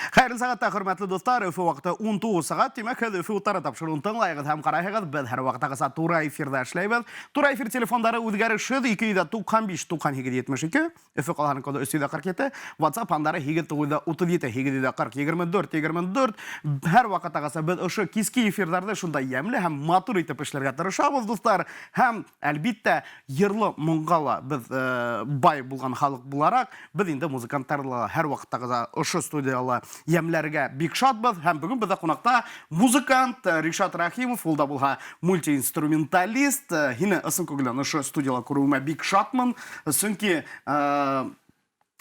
Хәйерле сәғәттә, хөрмәтле дуҫтар, Өфө ваҡыты 19 сәғәт. Тимәк, һеҙ Өфө уттары тапшырыуын тыңлайығыҙ һәм ҡарайһығыҙ. Беҙ һәр ваҡыттағыса тура эфирҙа эшләйбеҙ. Тура эфир телефондары үҙгәрешһеҙ 295 98 72, Өфө ҡалаһының коды 347, WhatsApp һандары 8937 840 24 24. Һәр ваҡыттағыса беҙ ошо киске эфирҙарҙы шундай йәмле һәм матур итеп эшләргә тырышабыҙ, дуҫтар. Һәм, әлбиттә, йырлы моңға ла беҙ бай булған халыҡ булараҡ, Беҙ инде музыканттарҙы ла һәр ваҡыттағыса ошо студияла йәмләргә бик шатбыҙ. Һәм бөгөн беҙҙә ҡунаҡта музыкант Ришат Рәхимов, ул да булһа мультиинструменталист. Һине ысын күңелдән ошо студияла күреүемә бик шатмын, сөнки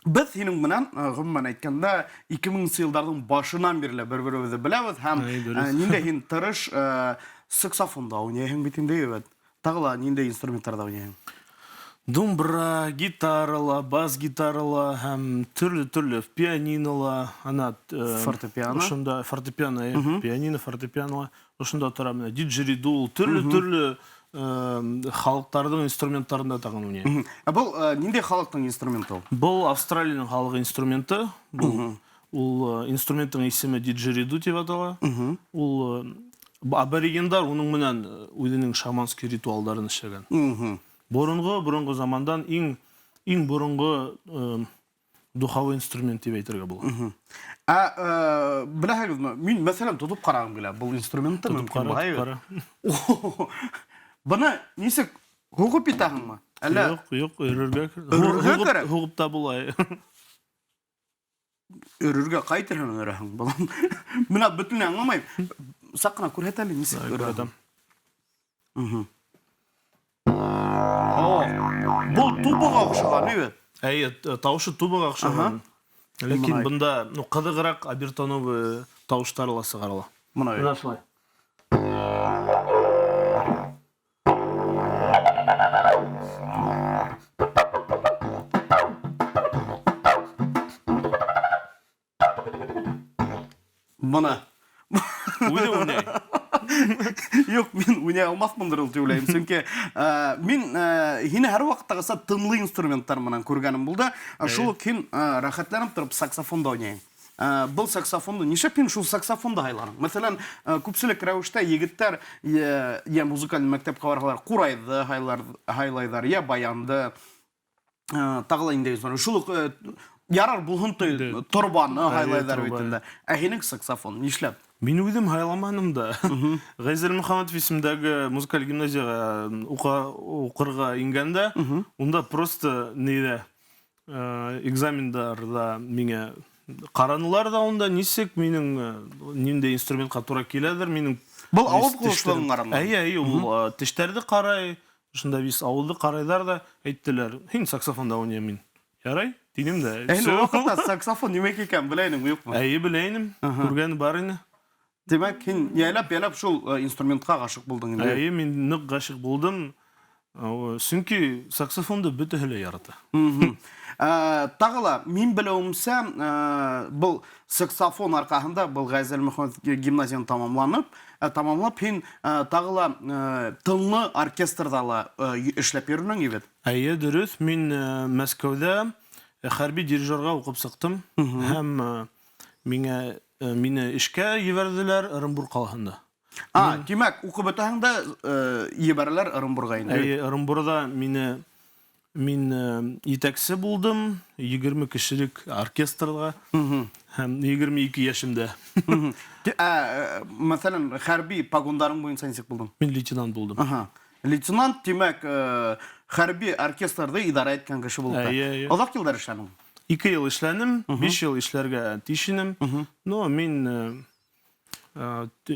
беҙ һинең менән, ғөмүмән әйткәндә, 2000 йылдарҙың башынан бирле бер-беребеҙҙе беләбеҙ һәм ниндәй һин тырыш саксофонда уйнайһың бит инде, бит. Тағы ла ниндәй инструменттарҙа уйнайһың? Думбра, гитарала, бас-гитарала һәм төрлө-төрлө пианинола, ана фортепиано. Ошонда фортепиано, пианино, фортепиано, ошонда тора менә диджеридул, төрлө-төрлө халыҡтарҙың инструменттарында тағын уйнайым. Ә был ниндәй халыҡтың инструменты ул? Был Австралияның халыҡ инструменты. Был ул инструменттың исеме диджериду тип атала. Ул аборигендар уның менән үҙенең шаманский ритуалдарын эшләгән. Борынғы, борынғы замандан иң иң борынғы духовой инструмент тип әйтергә була. Ә беләһегеҙме, мин мәсәлән тотоп ҡарағым килә был инструментты. Тотоп кара, тотоп кара. Быны нисек һуғып итәһеңме? Әллә Юҡ, юҡ, өрөргә. Өрөргә кәрәк? Һуғып та була. Өрөргә ҡай терһәң өрәһең, балам? Менә бөтөнләй аңламайым. Саҡ ҡына күрһәт әле, нисек өрәһең. Был тубаға оҡшаған, бит? Әйе, тауышы тубаға оҡшаған. Ләкин бында, ну, ҡыҙығыраҡ обертоновый тауыштары ла сығарыла. Мына. Мына шулай. Бына. Үҙе уйнай. Юҡ, мин уйнай алмаҫмындыр ул тип уйлайым. Сөнки мин һине һәр ваҡыттағыса тынлы инструменттар менән күргәнем булды. Шул уҡ һин рәхәтләнеп тороп саксофонда уйнайың. Был саксофонды нишләп һин шул саксофонды һайланың? Мәҫәлән, күпселек рәүештә егеттәр йә музыкаль мәктәпкә барһалар, ҡурайҙы һайлайҙар, йә баянды, тағы ла ниндәй инструмент. Шул уҡ ярар булһын торбаны һайлайҙар бит инде. Ә һинең саксофон нишләп? Мин үҙем һайламаным да. Ғәйзел Мөхәммәтов исемендәге музыкаль гимназияға уҡырға ингәндә, унда просто нейҙә экзамендарҙа миңә ҡаранылар ҙа, унда нисек минең ниндәй инструментҡа тура киләлер, минең Был ауыҙ ҡыуышлығын ҡаранылар? Әйе, әйе, ул тештәрҙе ҡарай, ошонда бис ауыҙҙы ҡарайҙар ҙа, әйттеләр, һин саксофонда уйнай, мин. Ярай, тинем дә. Ә һин ул ваҡытта саксофон нимә икән белә инеңме, юҡмы? Әйе, белә инем, күргән бар ине. Тимәк, һин яйлап-яйлап шул инструментҡа ғашиҡ булдың инде. Әйе, мин ныҡ ғашиҡ булдым. Сөнки саксофонды бөтәһе лә ярата. Тағы ла, мин белеүемсә, был саксофон арҡаһында был Ғәзәл Мөхәммәтов гимназияны тамамланып, тамамлап һин тағы ла тынлы оркестрҙа ла эшләп йөрөнөң бит. Әйе, дөрөҫ. Мин Мәскәүҙә хәрби дирижерға уҡып сыҡтым һәм миңә мине эшкә ебәрҙеләр Ырымбур ҡалаһында. А, тимәк, уҡып бөтәһең дә ебәрәләр Ырымбурға инде. Әйе, Ырымбурҙа мине мин етәксе булдым, 20 кешелек оркестрға һәм 22 йәшемдә. Мәҫәлән, хәрби погондарың буйынса нисек булдың? Мин лейтенант булдым. Лейтенант, тимәк, хәрби оркестрҙы идара иткән кеше булып та. Әйе, әйе. Оҙаҡ йылдар эшләнең? 2 йыл эшләнем, 5 йыл эшләргә тиеш инем. Но мин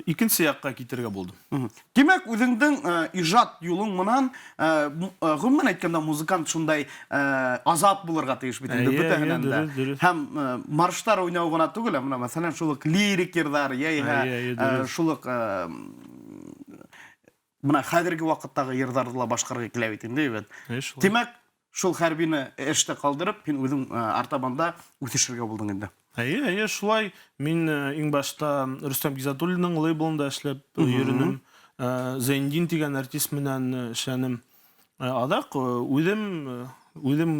икенсе яҡҡа китергә булдым. Тимәк, үҙеңдең ижад юлың менән, ғөмүмән әйткәндә, музыкант шундай азат булырға тейеш бит инде бөтәһенән дә. Һәм марштар уйнау ғына түгел, ә бына мәҫәлән, шул уҡ лирик йырҙар, йә шул уҡ бына хәҙерге ваҡыттағы йырҙарҙы ла башҡарырға килә бит инде, бит. Тимәк, шул хәрбине эштә ҡалдырып, һин үҙең артабанда үҫешергә булдың инде. Әйе, әйе, шулай. Мин иң башта Рөстәм Гизатуллинның лейблында эшләп йөренем. Зәйндин дигән артист менән эшләнем. Аҙаҡ үҙем үҙем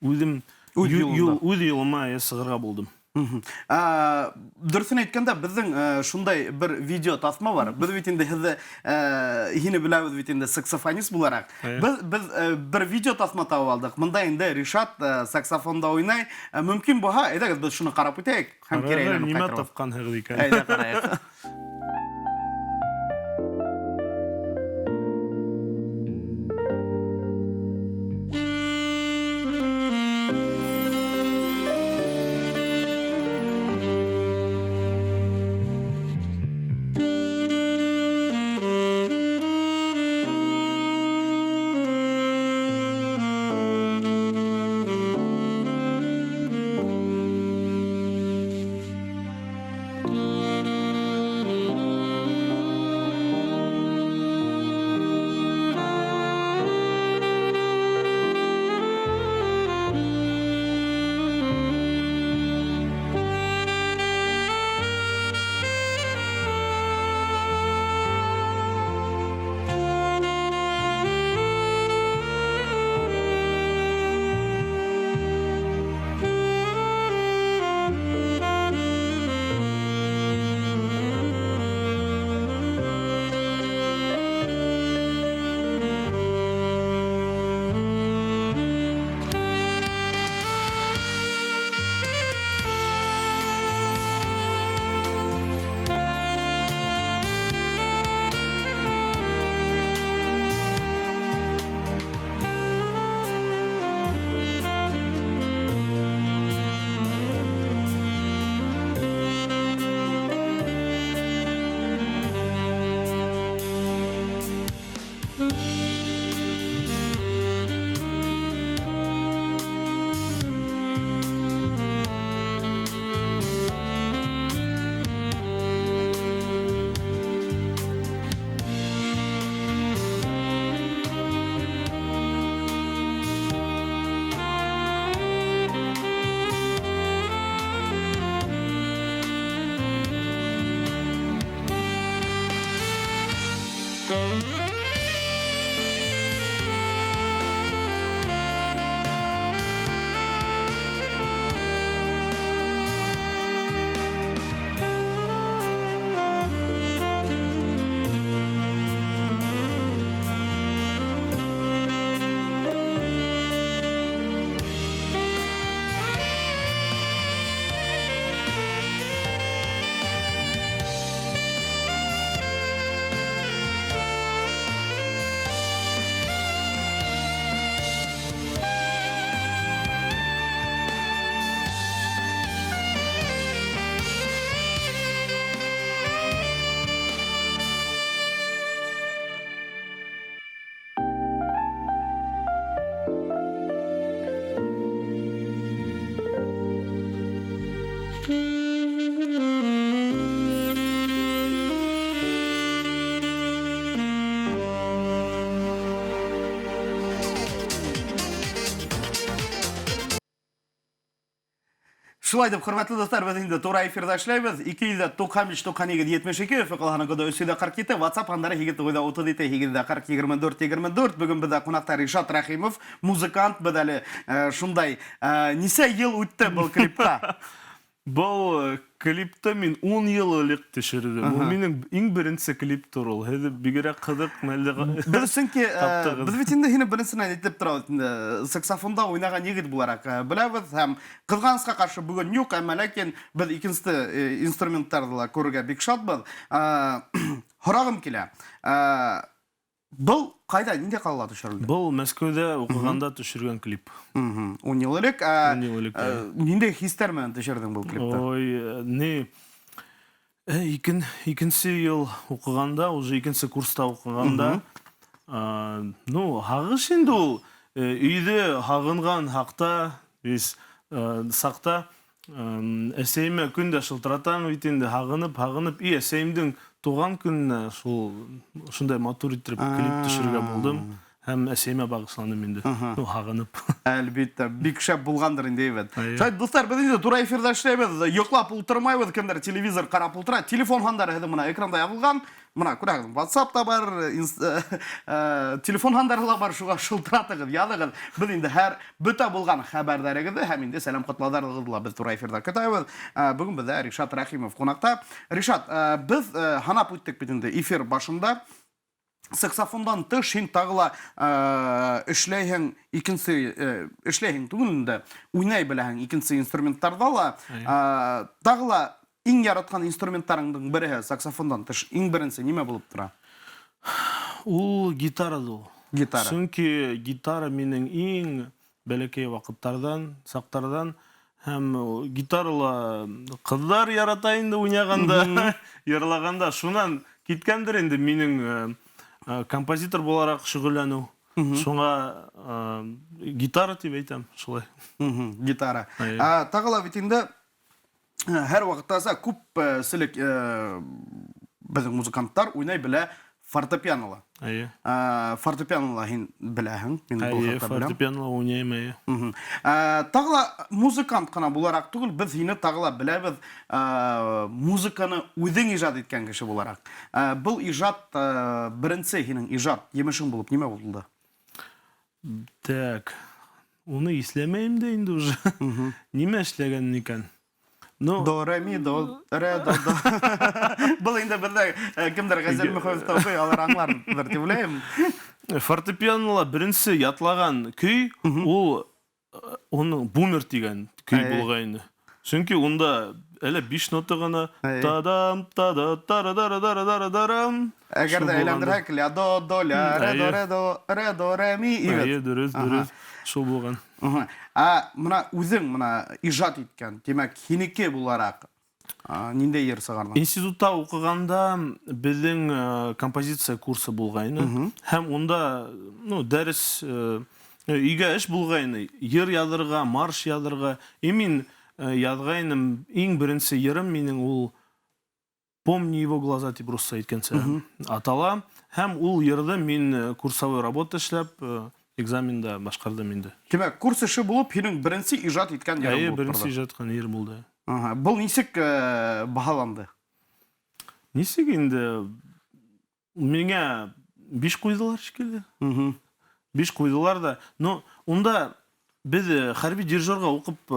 үҙем үҙ юлыма сығырға булдым. Дөрөҫөн әйткәндә, беҙҙең шундай бер видео таҫма бар. Беҙ бит инде һеҙҙе һине беләбеҙ бит инде саксофонист булараҡ. Беҙ беҙ бер видео таҫма табып алдыҡ. Мында инде Ришат саксофонда уйнай. Мөмкин булһа, әйҙәгеҙ беҙ шуны ҡарап үтәйек һәм кире әйләнеп Нимә тапҡанһығыҙ икән? Әйҙә ҡарайыҡ. Шулай итеп, хөрмәтле дуслар, без инде тура эфирда эшләйбез. 295 98 72 Өфө ҡалаһының коды 347, WhatsApp һандары 8937 840 24 24. Бөгөн беҙҙә ҡунаҡта Ришат Рәхимов, музыкант. Беҙ әле шундай нисә йыл үтте был клипта? Был клипты мин 10 йыл элек төшөрҙөм. Ул минең иң беренсе клиптыр ул. Һеҙ бигерәк ҡыҙыҡ мәлде Беҙ сөнки беҙ бит инде һине беренсенән әйтеп торабыҙ инде, саксофонда уйнаған егет булараҡ беләбеҙ һәм ҡыҙғанысҡа ҡаршы бөгөн юҡ, әммә ләкин беҙ икенсе инструменттарҙы ла күрергә бик шатбыҙ. Һорағым килә. Был ҡайҙа, ниндәй ҡалала төшөрөлдө? Был Мәскәүҙә уҡығанда төшөргән клип. 10 йыл элек. 10 йыл элек. Ниндәй хистәр менән төшөрҙөң был клипты? Ой, не икенсе йыл уҡығанда, уже икенсе курста уҡығанда, ну, һағыш инде ул, өйҙә һағынған хаҡта, саҡта әсәйемә көн дә шылтыратам бит инде, һағынып, һағынып, и әсәйемдең туған көнөнә шул шундай матур иттереп клип төшөрөргә булдым. Һәм әсәйемә бағышланым инде. Ну, һағынып. Әлбиттә, бик шәп булғандыр инде әйбәт. Шулай, дуҫтар, беҙ инде тура эфирҙа эшләйбеҙ. Йоҡлап ултырмайбыҙ, кемдер телевизор ҡарап ултыра. Телефон һандары һеҙҙең мына экранда яҙылған. Мына күрәгеҙ, WhatsApp та бар, телефон һандары ла бар, шуға шылтыратығыҙ, яҙығыҙ. Беҙ инде һәр бөтә булған хәбәрҙәрегеҙҙе һәм инде сәләм ҡотлауҙарығыҙҙы ла беҙ тура эфирҙа көтәбеҙ. Бөгөн беҙҙә Ришат Рәхимов ҡунаҡта. Ришат, беҙ һанап үттек бит инде эфир башында. Саксофондан тыш һин тағы ла эшләйһең икенсе эшләйһең түгел инде, уйнай беләһең икенсе инструменттарҙа ла. Тағы ла иң яратҡан инструменттарыңдың береһе саксофондан тыш иң беренсе нимә булып тора? Ул гитара ул. Гитара. Сөнки гитара минең иң бәләкәй ваҡыттарҙан, саҡтарҙан һәм гитарала ҡыҙҙар ярата инде уйнағанда, йырлағанда. Шунан киткәндер инде минең композитор булараҡ шөғөлләнеү. Шуңа гитара тип әйтәм, шулай. Гитара. Тағы ла бит инде һәр ваҡытта күпселек беҙҙең музыканттар уйнай белә фортепианола. Әйе. Фортепианола һин беләһең, мин был Әйе, хаҡта беләм. фортепианола уйнайым, әйе. Тағы ла музыкант ҡына булараҡ түгел, беҙ һине тағы ла беләбеҙ музыканы үҙең ижад иткән кеше булараҡ. Был ижад беренсе һинең ижад емешең булып нимә булды? Так, уны иҫләмәйем дә инде уже. Нимә эшләгәнмен икән? Ну, до, ре, ми, до, ре, до, до. Был инде беҙҙә кемдер Ғәзәл Мөхәммәтов уҡый, алар аңларҙыр тип уйлайым. Фортепианола беренсе ятлаған көй ул уның бумер тигән көй булғайны. Сөнки унда әле 5 нота ғына та-дам, та-да, тара-дара-дара-дара-дарам. Әгәр дә әйләндерһәк, ля, до, до, ля, ре, до, ре, до, ре, до, ре, ми, ивет. Әйе, дөрөҫ, дөрөҫ. Шул булған. Ә мына үҙең мына ижад иткән, тимәк, һинеке булараҡ ниндәй йыр сығарҙың? Институтта уҡығанда беҙҙең композиция курсы булғайны. Һәм унда, ну, дәрес өйгә эш булғайны. Йыр яҙырға, марш яҙырға. И мин яҙғайным, иң беренсе йырым минең ул «Помни его глаза» тип русса әйткәнсә атала. Һәм ул йырҙы мин курсовой работа эшләп, экзаменда башҡарҙым инде. Тимәк, курс эше булып, һинең беренсе ижад иткән йырың Әйе, булып беренсе торҙо. ижад иткән йыр булды. Был нисек баһаланды? Нисек инде? Миңә 5 ҡуйҙылар шикелле. 5 ҡуйҙылар да. Но унда беҙ хәрби дирижерға уҡып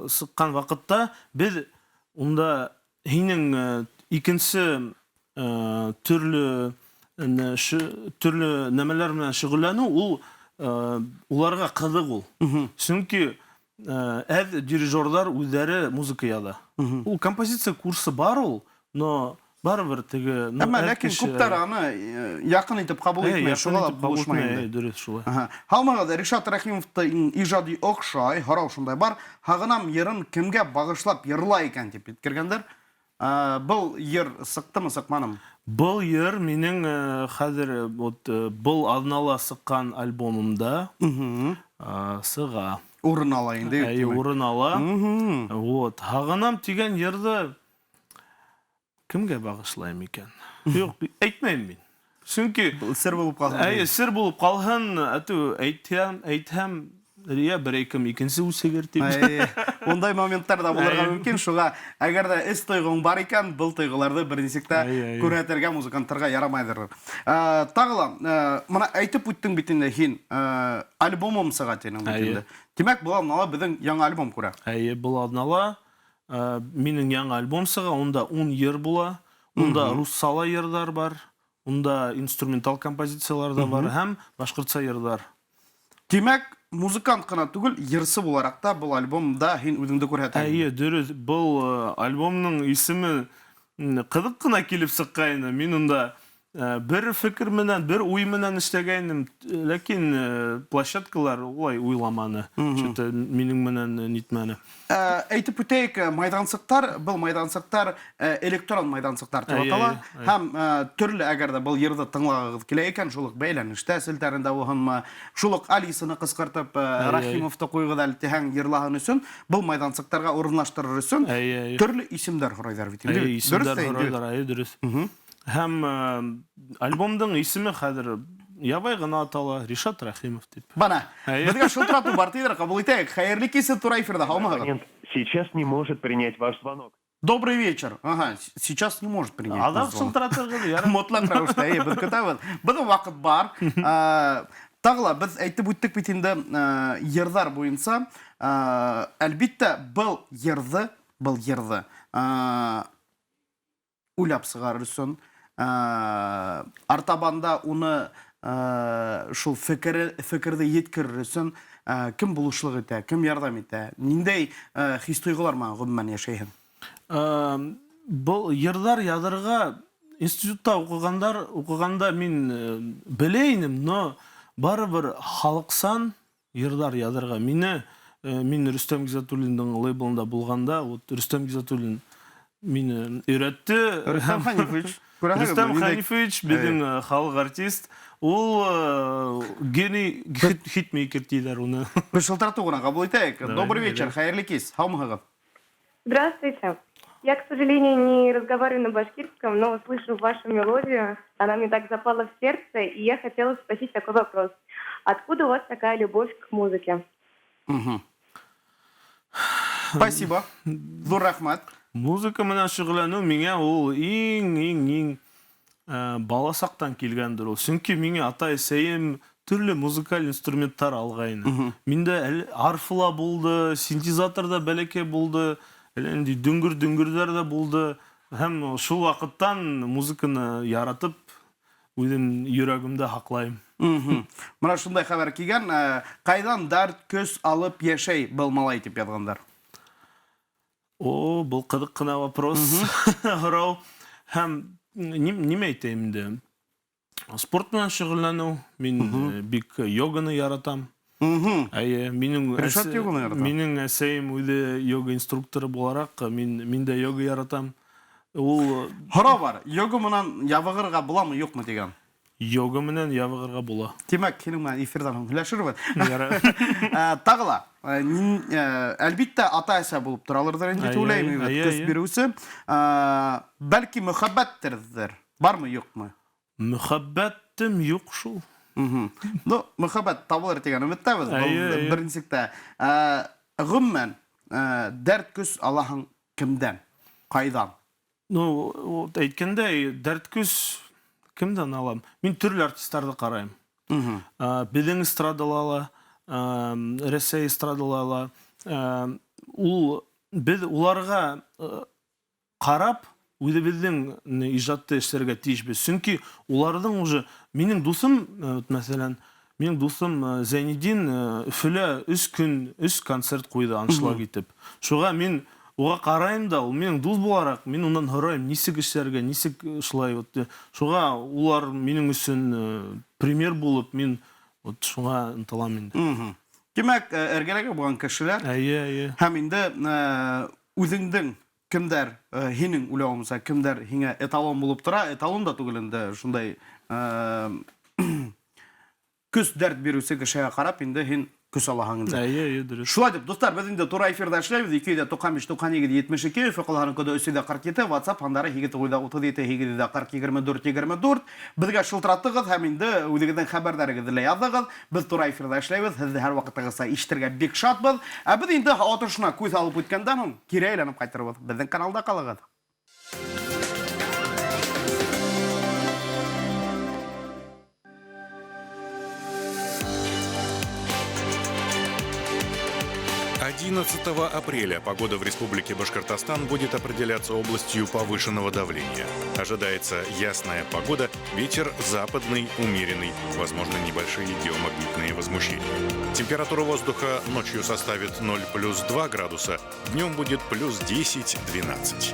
сыҡҡан ваҡытта беҙ унда һинең икенсе төрлө төрлө нәмәләр менән шөғөлләнеү ул уларға ҡыҙыҡ ул. Сөнки әҙ дирижерҙар үҙҙәре музыка яҙа. Ул композиция курсы бар ул, но барыбер теге, ну, Әммә әҙ ләкин кеше күптәр аны яҡын итеп ҡабул итмәй, яҡын шуға ла итеп ҡабул булышмай итмәй, инде. Дөрөҫ шулай. Һаумығыҙ, Ришат Рәхимовтың ижади оҡшай, һорау шундай бар. Һағынам йырын кемгә бағышлап йырлай икән тип еткергәндәр. Был йыр сыҡтымы, сыҡманымы? Был йыр минең хәҙер вот был аҙнала сыҡҡан альбомымда сыға. Урын ала инде, Әйе, тимәк. урын ала. Вот, Һағынам тигән йырҙы кемгә бағышлайым икән? Юҡ, әйтмәйем мин. Сөнки Был сер булып ҡалһын. Әйе, сер булып ҡалһын, әтү әйтһәм, әйтһәм, я бер кем икенсе үсегер тип. Әйе, ундай моменттар да булырға Әйе. мөмкин. Шуға әгәр ҙә эс тойғоң бар икән, был тойғоларҙы бер нисек тә Әйе, әйе. күрһәтергә музыканттарға ярамайҙыр. Тағы ла, мына әйтеп үттең бит инде һин, альбомым сыға тинең бит Әйе. инде. Тимәк, был аҙнала беҙҙең яңы альбом күрә. Әйе, был аҙнала минең яңы альбом сыға, унда 10 йыр була, унда руссала йырҙар бар, унда инструментал композициялар да бар һәм башҡортса йырҙар. Тимәк, музыкант ҡына түгел, йырсы булараҡ та был альбомда һин үҙеңде күрһәтәһең. Әйе, дөрөҫ. Был альбомның исеме ҡыҙыҡ ҡына килеп сыҡҡайны. Мин унда бер фекер менән, бер уй менән эшләгәйнем, ләкин площадкалар улай уйламаны. Что-то минең менән нитмәне. Әйтеп үтәйек, майҙансыҡтар, был майҙансыҡтар электрон майҙансыҡтар тип Әйе, атала. әйе, әйе. Һәм төрлө, әгәр ҙә был йырҙы тыңлағығыҙ килә икән, шул уҡ бәйләнештә селтәрендә булһынмы, шул уҡ Алисаны ҡысҡыртып, Әйе, әйе. Рәхимовты ҡуйығыҙ әле тиһәң йырлаһын өсөн, был майҙансыҡтарға урынлаштырыр өсөн Әйе, әйе. төрлө исемдәр һорайҙар бит инде. Әйе, Дөрөҫ исемдәр тә инде. һорайҙар, әйе, дөрөҫ. Һәм альбомдың исеме хәҙер Ябай ғына атала, Ришат Рәхимов тип. Бына, беҙгә шылтыратыу бар, тиҙерәк ҡабул итәйек. Хәйерле кис, тура эфирҙа, һаумыһығыҙ? Абонент сейчас не может принять ваш звонок. Добрый вечер. Ага, сейчас не может принять Аҙаҡ наш звонок. шылтыратығыҙ, ярай. Мотлаҡ рәүештә, эйе, беҙ көтәбеҙ. Беҙҙең ваҡыт бар. Тағы ла беҙ әйтеп үттек бит инде, йырҙар буйынса. Әлбиттә, был йырҙы, уйлап сығарыр өсөн, артабанда уны, шул фекерҙе еткерер өсөн, кем булышлыҡ итә, кем ярҙам итә, ниндәй, хис-тойғолар менән ғөмүмән йәшәйһең? Был йырҙар яҙырға институтта уҡығанда мин, белә инем, но барыбер халыҡсан йырҙар яҙырға. Мин Рөстәм Гизатуллиндың лейблында булғанда, вот Рөстәм Гизатуллин мине өйрәтте. Рөстәм Ханифович, күрәһегеҙме? Рөстәм Ниндәй Ханифович беҙҙең, халыҡ артист. Ул, гений, хитмейкер тиҙәр уны. Беҙ шылтыратыу ғына ҡабул итәйек. Давай, Добрый вечер, давай. хәйерле кис, һаумыһығыҙ? Здравствуйте. Я, к сожалению, не разговариваю на башкирском, но слышу вашу мелодию. Она мне так запала в сердце, и я хотела спросить такой вопрос. Откуда у вас такая любовь к музыке? Спасибо. Ҙур рәхмәт. Музыка менән шөғөлләнеү миңә ул иң, иң, иң, бала саҡтан килгәндер ул. Сөнки миңә атай-әсәйем төрлө музыкаль инструменттар алғайны. Миндә әле арфа ла булды, синтезатор да бәләкәй булды, әллә ниндәй дөңгөр-дөңгөрҙәр ҙә булды. Һәм шул ваҡыттан музыканы яратып, үҙем йөрәгемдә һаҡлайым. Мына шундай хәбәр килгән, ҡайҙан дәрт көс алып йәшәй был малай тип яҙғандар. О, был ҡыҙыҡ ҡына вопрос. Һорау. Һәм нимә әйтәйем инде? Спорт менән шөғөлләнеү, мин, бик йоганы яратам. Әйе, Ришат йоганы ярата. минең әсәйем үҙе йога инструкторы булараҡ, мин дә йога яратам. Ул Һорау бар, йога менән ябығырға буламы, юҡмы тигән? Йога менән ябығырға була. Тимәк, һинең менән эфирҙан һуң һөйләшербеҙ. Ярай. Тағы ла, әлбиттә, ата-әсә булып тораларҙыр инде, тип Әйе, уйлайым, әйе, көс әйе. биреүсе. Бәлки мөхәббәттерҙер. Бармы, юҡмы? Мөхәббәтем юҡ шул. Ну, мөхәббәт табылыр тигән өмөттәбеҙ. Был Әйе, әйе. беренселектә. Ғөмүмән, дәрт көс алаһың кемдән? Ҡайҙан? Ну, вот әйткәндәй, дәрт көс кемдән алам? Мин төрлө артисттарҙы ҡарайым. Беҙҙең эстрадала ла, Рәсәй эстрадала ла, ул беҙ уларға, ҡарап үҙебеҙҙең ижадты эшләргә тейешбеҙ. Сөнки уларҙың уже минең дуҫым, вот, мәҫәлән, минең дуҫым, Зәйнетдин, Өфөлә 3 көн, 3 концерт ҡуйҙы аншлаг итеп. Шуға мин уға ҡарайым да, ул минең дуҫ булараҡ, мин унан һорайым, нисек эшләргә, нисек шулай вот. Шуға улар минең өсөн, пример булып, мин вот шуға ынтылам инде. Тимәк, эргәләге булған кешеләр. Әйе, әйе. Һәм инде, үҙеңдең кемдәр, һинең уйлауыңса, кемдәр һиңә эталон булып тора, эталон да түгел инде, шундай, көс дәрт биреүсе кешегә ҡарап инде һин көс алаһың инде. Әйе, әйе, дөрөҫ. Шулай дип, дуҫтар, беҙ инде тура эфирҙа эшләйбеҙ. Ике йөҙ ҙә туҡһан биш, туҡһан һигеҙ, етмеш ике, Өфө ҡалаһының коды өс йөҙ ҙә ҡырҡ ете, WhatsApp һандары һигеҙ туғыҙ йөҙ утыҙ ете, һигеҙ йөҙ ҙә ҡырҡ, егерме дүрт, егерме дүрт. Беҙгә шылтыратығыҙ һәм инде үҙегеҙҙең хәбәрҙәрегеҙҙе лә яҙығыҙ. Беҙ тура эфирҙа эшләйбеҙ, һеҙҙе һәр ваҡыттағыса ишетергә бик шатбыҙ. Ә беҙ инде һауа торошона күҙ алып үткәндән һуң кире әйләнеп ҡайтырбыҙ. Беҙҙең каналда ҡалығыҙ. 11 апреля погода в Республике Башкортостан будет определяться областью повышенного давления. Ожидается ясная погода, ветер западный умеренный, возможны небольшие геомагнитные возмущения. Температура воздуха ночью составит 0 плюс 2 градуса, днем будет плюс 10-12.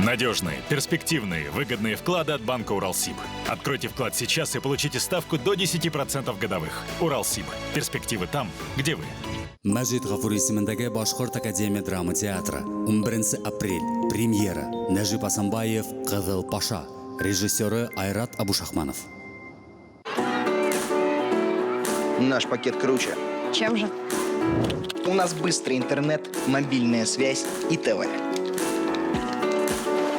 Надежные, перспективные, выгодные вклады от банка «Уралсиб». Откройте вклад сейчас и получите ставку до 10% годовых. «Уралсиб». Перспективы там, где вы. Мәжит Ғафури исемендәге Башҡорт академия драма театры. 11 апрель. Премьера. Нәжип Асанбаев «Ҡыҙыл Паша». Режиссеры Айрат Абушахманов. Наш пакет круче. Чем же? У нас быстрый интернет, мобильная связь и ТВ.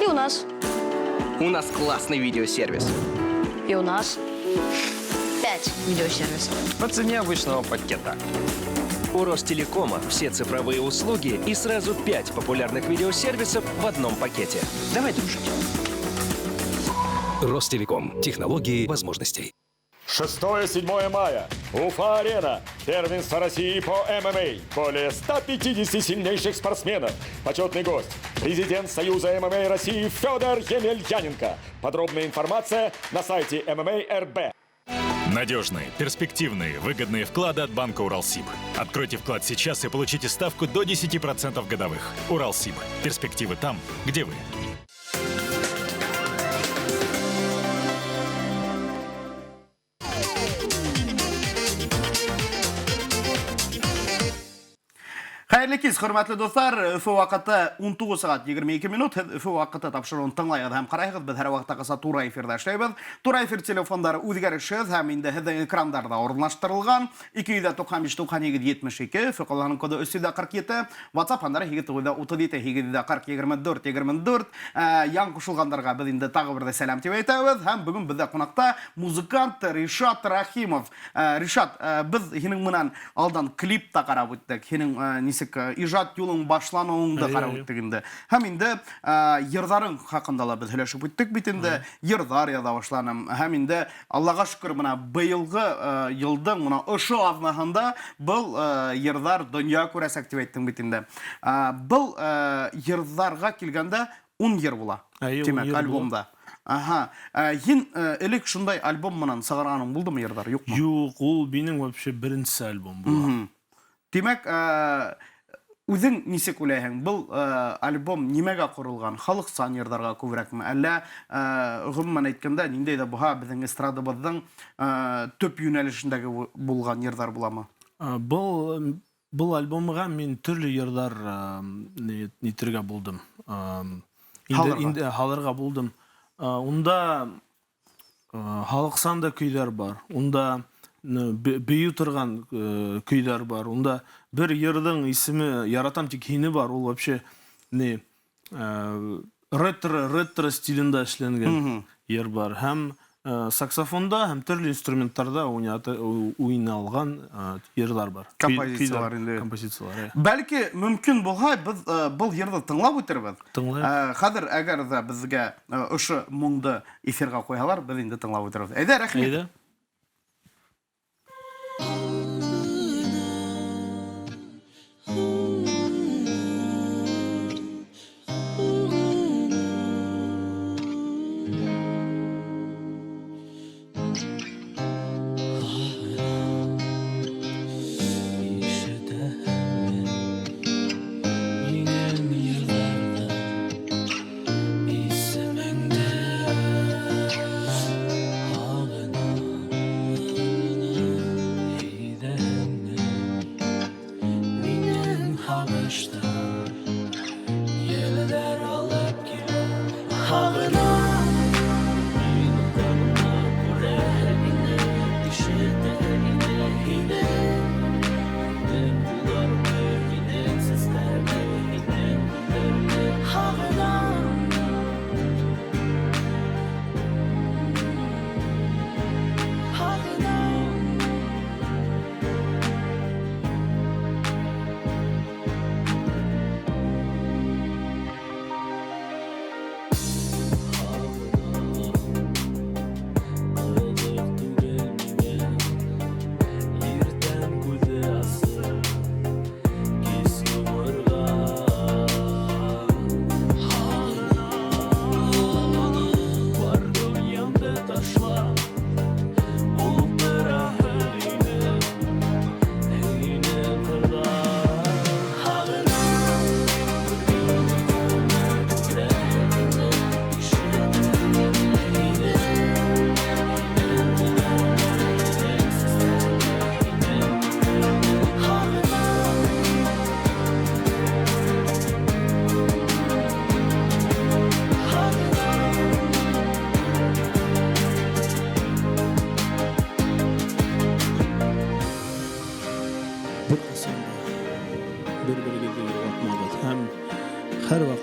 И у нас. У нас классный видеосервис. И у нас. 5 видеосервисов. По цене обычного пакета. У Ростелекома все цифровые услуги и сразу 5 популярных видеосервисов в одном пакете. Давай дружить. Ростелеком. Технологии возможностей. 6-7 мая. Уфа-арена. Первенство России по ММА. Более 150 сильнейших спортсменов. Почетный гость. Президент Союза ММА России Федор Емельяненко. Подробная информация на сайте ММА.РБ. Надежные, перспективные, выгодные вклады от банка «Уралсиб». Откройте вклад сейчас и получите ставку до 10% годовых. «Уралсиб». Перспективы там, где вы. Хәйерле кис, хөрмәтле дуҫтар. Өфө ваҡыты 19 сәғәт 22 минут. Һеҙ Өфө ваҡыты тапшырыуын тыңлайғыҙ һәм ҡарайһығыҙ. Беҙ һәр ваҡыттағыса тура эфирҙа эшләйбеҙ. Тура эфир телефондары үҙгәрешһеҙ һәм инде һеҙҙең экрандарҙа урынлаштырылған. 295 98 72, Өфө ҡалаһының коды 347, WhatsApp һандары 8 937 840 24 24. Яңы ҡушылғандарға беҙ инде тағы бер ҙә сәләм тип әйтәбеҙ. Һәм бөгөн беҙҙә ҡунаҡта музыкант Ришат Рахимов. Ришат, беҙ һинең менән алдан клип та ҡарап үттек. Һинең нисек ижад юлың башланыуыңды ҡарап үттек инде. Һәм инде йырҙарың хаҡында ла беҙ һөйләшеп үттек бит инде. Йырҙар яҙа башланым. Һәм инде Аллаға шөкөр, бына быйылғы йылдың бына ошо аҙнаһында был йырҙар донъя күрәсәк тип әйттең бит инде. Был йырҙарға килгәндә 10 йыр була. Әйе, ун Тимәк, йыр була. альбомда. Аһа. Һин элек шундай альбом менән сығарғаның булдымы йырҙар, юҡмы? Юҡ, ул минең вообще беренсе альбом була. Тимәк, үҙең нисек уйлайһың, был альбом нимәгә ҡоролған? Халыҡсан йырҙарға күберәкме? Әллә, ғөмүмән әйткәндә, ниндәй ҙә булһа беҙҙең эстрадабыҙҙың төп йүнәлешендәге булған йырҙар буламы? Был альбомға мин төрлө йырҙар нитергә булдым. Һалырға. Инде һалырға булдым. Унда халыҡсан да көйҙәр бар. Унда бейеү торған көйҙәр бар. Унда бер йырҙың исеме Яратам тик һине бар. Ул вообще не ретро стилендә эшләнгән йыр бар. Һәм саксофонда һәм төрлө инструменттарҙа уйналған йырҙар бар. Композициялар Көйҙәр, инде. Композициялар, иә. Бәлки мөмкин булһа, беҙ был йырҙы тыңлап үтербеҙ. Тыңлайыҡ. Хәҙер әгәр ҙә беҙгә ошо моңдо эфирға ҡуйһалар, беҙ инде тыңлап үтербеҙ. Әйҙә, рәхмәт. Әйҙә.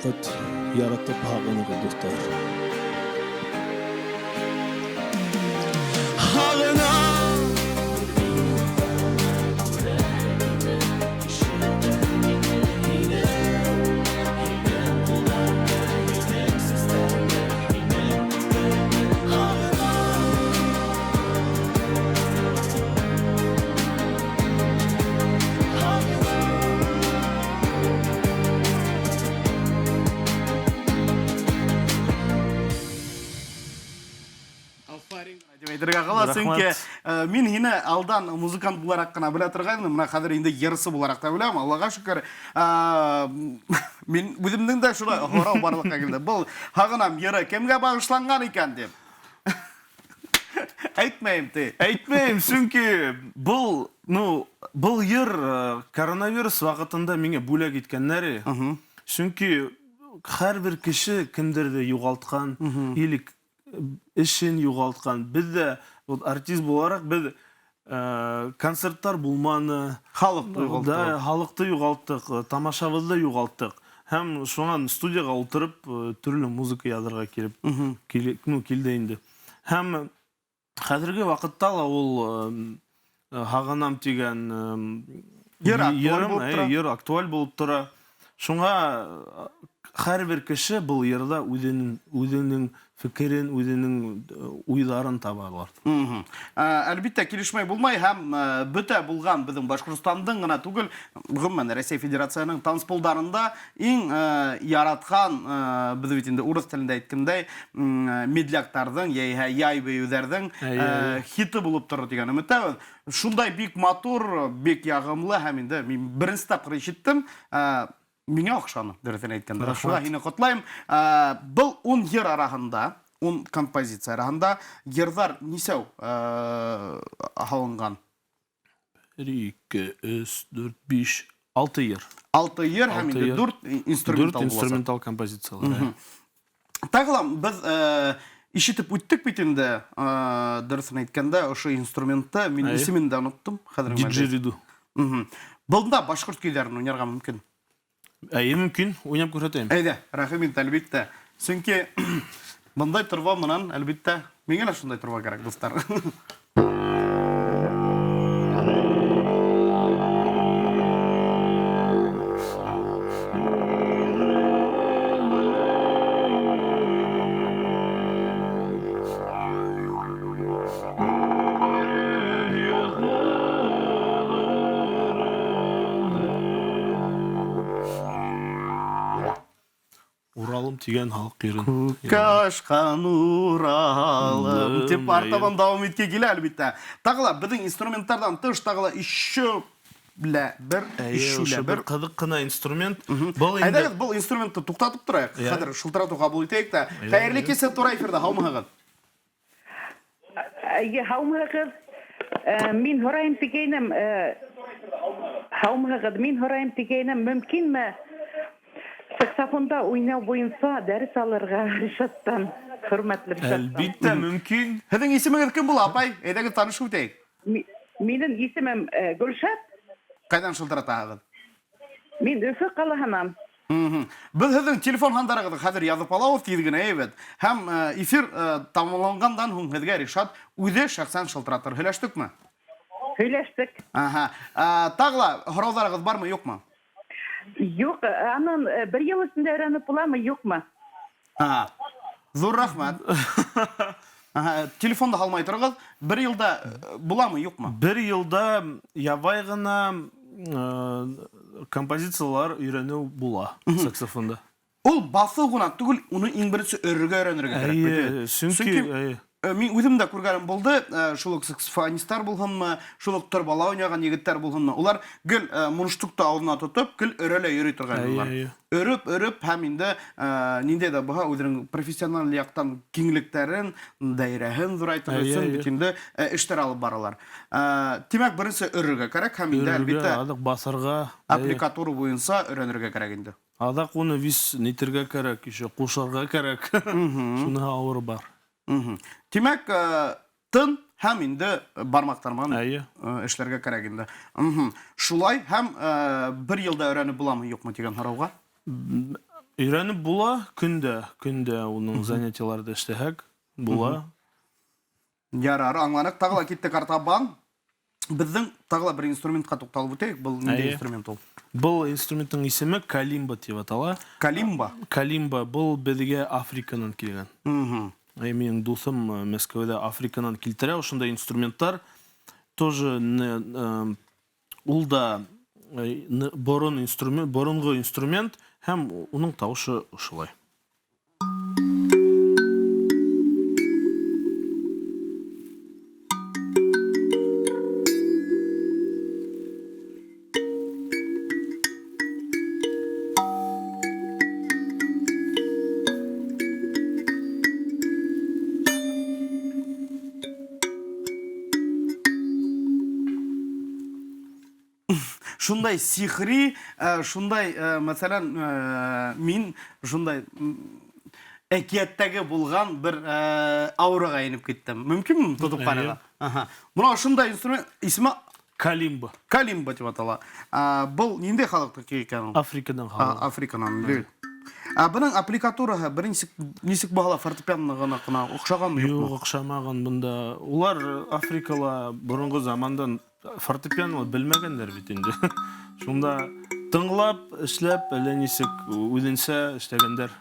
ваҡыт яратып һағынығыҙ, дуҫтар. Һағынам. Дип әйтергә ҡала, сөнки мин һине алдан музыкант булараҡ ҡына белә торғайным, мына хәҙер инде йырсы булараҡ та беләм, Аллаға шөкөр. Мин үҙемдең дә шулай һорау барлыҡҡа килде. Был Һағынам йыры кемгә бағышланған икән дип. Әйтмәйем ти. Әйтмәйем, сөнки был, ну, был йыр коронавирус ваҡытында миңә бүләк иткәннәр. Сөнки һәр бер кеше кемдерҙе юғалтҡан или эшен юғалтҡан. Беҙ ҙә вот артист булараҡ беҙ концерттар булманы, халыҡты юғалттыҡ. Да, халыҡты юғалттыҡ, тамашабыҙҙы юғалттыҡ. Һәм шунан студияға ултырып төрлө музыка яҙырға килеп, ну, килде инде. Һәм хәҙерге ваҡытта ла ул Һағынам тигән йыр актуаль булып тора. Йыр актуаль булып тора. Шуңа һәр бер кеше был йырҙа үҙенең фекерен, үҙенең уйҙарын таба алар. Әлбиттә, килешмәй булмай һәм бөтә булған беҙҙең Башҡортостандың ғына түгел, ғөмүмән Рәсәй Федерацияһының танцполдарында иң яратҡан, беҙ бит инде урыҫ телендә әйткәндәй, медляктарҙың, йәиһә яй бейеүҙәрҙең хиты булып торор тигән өмөттәбеҙ. Шундай бик матур, бик яғымлы һәм инде мин беренсе тапҡыр ишеттем. Миңә оҡшаны, дөрөҫөн әйткәндә. Шуға һине ҡотлайым. Был 10 йыр араһында, 10 композиция араһында йырҙар нисәү һалынған? 1, 2, 3, 4, 5, 6 йыр. 6 йыр һәм инде 4 инструментал. 4 инструментал композициялар. Тағы ла беҙ ишетеп үттек бит инде, дөрөҫөн әйткәндә, ошо инструментты мин исемен дә оноттом. Диджериду. Бында башҡорт көйҙәрен уйнарға мөмкин. Әйе, мөмкин, уйнап күрһәтәйем. Әйҙә, рәхим ит, әлбиттә. Сөнки бындай торба менән, әлбиттә, миңә лә шундай торба кәрәк, дуҫтар. Уралым тигән халыҡ йырын. Күккә ашҡан Уралым тип артабан дауам иткә килә, әлбиттә. Тағы ла беҙҙең инструменттарҙан тыш тағы ла еще бер, еще бер ҡыҙыҡ ҡына инструмент. Әйҙәгеҙ, был инструментты туҡтатып торайыҡ. Хәҙер шылтыратыу ҡабул итәйек тә. Хәйерле кис, тура эфирҙа, һаумыһығыҙ? Һаумыһығыҙ. Мин һорайым тигәйнем, һаумыһығыҙ, мин һорайым тигәйнем, мөмкинме саксофонда уйнау буйынса дәрес алырға Ришаттан, хөрмәтле Ришаттан? Әлбиттә, мөмкин. Һеҙҙең исемегеҙ кем була, апай? Әйҙәгеҙ танышып үтәйек. Минең исемем Гөлшат. Ҡайҙан шылтыратаһығыҙ? Мин Өфө ҡалаһынан. Беҙ һеҙҙең телефон һандарығыҙҙы хәҙер яҙып алабыҙ, тиҙ генә, әйбәт. Һәм эфир тамамланғандан һуң һеҙгә Ришат үҙе шәхсән шылтыратыр. Һөйләштекме? Һөйләштек. Тағы ла һорауҙарығыҙ бармы, юҡмы? Юҡ, анан бер йыл эсендә өйрәнеп буламы, юҡмы? Ҙур рәхмәт. Телефонды һалмай тороғоҙ. Бер йылда буламы, юҡмы? Бер йылда ябай ғына композициялар өйрәнеү була саксофонда. Ул баҫыу ғына түгел, уны иң беренсе өрөргә өйрәнергә кәрәк бит. Эйе, сөнки мин үҙем дә күргәнем булды, шул уҡ саксофонисттар булһынмы, шул уҡ торбала уйнаған егеттәр булһынмы, улар гел мундштукты ауыҙына тотоп, гел өрә лә йөрөй торғайнылар. Өрөп, өрөп һәм инде ниндәй ҙә булһа үҙенең профессиональ яҡтан киңлектәрен, даирәһен ҙурайтыр өсөн бит инде эштәр алып баралар. Тимәк, беренсе өрөргә кәрәк һәм инде әлбиттә аҙаҡ баҫырға, аппликатура буйынса өйрәнергә кәрәк инде. Аҙаҡ уны вис нитергә кәрәк, еще ҡушырға кәрәк. Шуныһы ауыр бар. Тимәк, тын һәм инде бармаҡтар менән эшләргә кәрәк инде. Шулай һәм бер йылда өйрәнеп буламы, юҡмы тигән һорауға? Өйрәнеп була, көндә, көндә уның занятиеларҙы эшләһәк, була. Ярар, аңланыҡ. Тағы ла киттек артабан. Беҙҙең тағы ла бер инструментҡа туҡталып үтәйек. Был ниндәй инструмент ул? Был инструменттың исеме калимба тип атала. Калимба? Калимба. Был беҙгә Африканан килгән. Әй, минең дуҫым Мәскәүҙә Африканан килтерә ошондай инструменттар. Тоже ул да борон инструмент, боронғо инструмент һәм уның тауышы ошолай. Шундай сихри, шундай, мәсәлән, мин шундай әкияттәге булган бер аурага инеп киттем. Мөмкинме тотып карарга? Ага. Мына шундай инструмент исеме Калимба. Калимба дип атала. Был ниндәй халыктыкы икән ул? Африкадан халык. Африканан, бит. Ә бының аппликатураһы бер ничек, ничек баһала фортепианоға гына охшаганмы, юкмы? Юк, охшамаган бында. Улар Африкала борынгы замандан фортепиано белмәгәннәр бит инде. Шунда тыңлап, эшләп, әллә ничек үзенчә эшләгәннәр.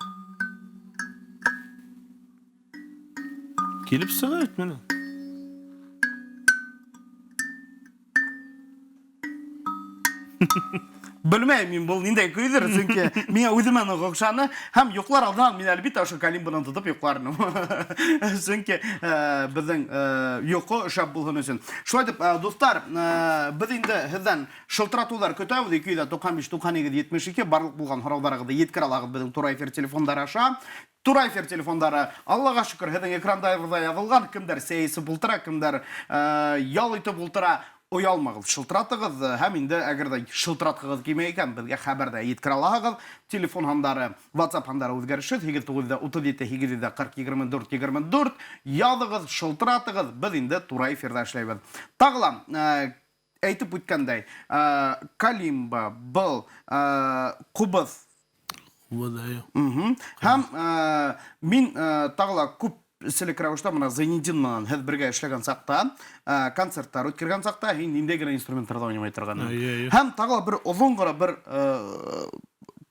Килеп чыга бит менә. Белмәйем мин был ниндәй көйҙер, сөнки миңә үҙемә ныҡ оҡшаны һәм йоҡлар алдынан мин әлбиттә ошо калимбаны тотоп йоҡлар инем. Сөнки беҙҙең йоҡо шәп булһын өсөн. Шулай итеп, дуҫтар, беҙ инде һеҙҙән шылтыратыуҙар көтәбеҙ. 295 98 72 барлыҡ булған һорауҙарығыҙҙы еткерә алағыҙ беҙҙең тура эфир телефондары аша. Тура эфир телефондары, Аллаға шөкөр, һеҙҙең экрандарығыҙҙа яҙылған, кемдәр сәй эсеп ултыра, кемдәр ял итеп ултыра, оялмағыҙ, шылтыратығыҙ һәм инде әгәр ҙә шылтыратҡығыҙ килмәй икән, беҙгә хәбәр ҙә еткерә алаһығыҙ. Телефон һандары, WhatsApp һандары үҙгәрешһеҙ, һигеҙ туғыҙ йөҙ утыҙ ете, һигеҙ йөҙ ҡырҡ, егерме дүрт, егерме дүрт. Яҙығыҙ, шылтыратығыҙ, беҙ инде тура эфирҙа эшләйбеҙ. Тағы ла, әйтеп үткәндәй, калимба, был, ҡубыҙ. Ҡубыҙ, әйе. Һәм мин тағы ла күп селек рәүештә мына Зайнетдин менән һеҙ бергә эшләгән саҡта, концерттар үткәргән саҡта һин ниндәй генә инструменттарҙа уйнамай торғанһың. Әйе, әйе. Һәм тағы ла бер оҙон ғына бер,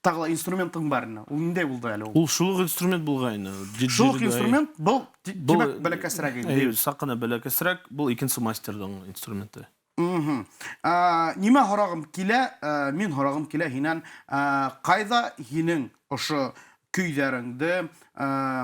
тағы ла инструментың бар ине. Ул ниндәй булды әле ул? Ул шул уҡ инструмент булғайны. Шул уҡ Диджериду, әйе. инструмент был, Был, тимәк, бәләкәсерәк инде. Әйе, саҡ ҡына бәләкәсерәк, был икенсе мастерҙың инструменты. Нимә һорағым килә? Мин һорағым килә һинән, ҡайҙа һинең ошо көйҙәреңде,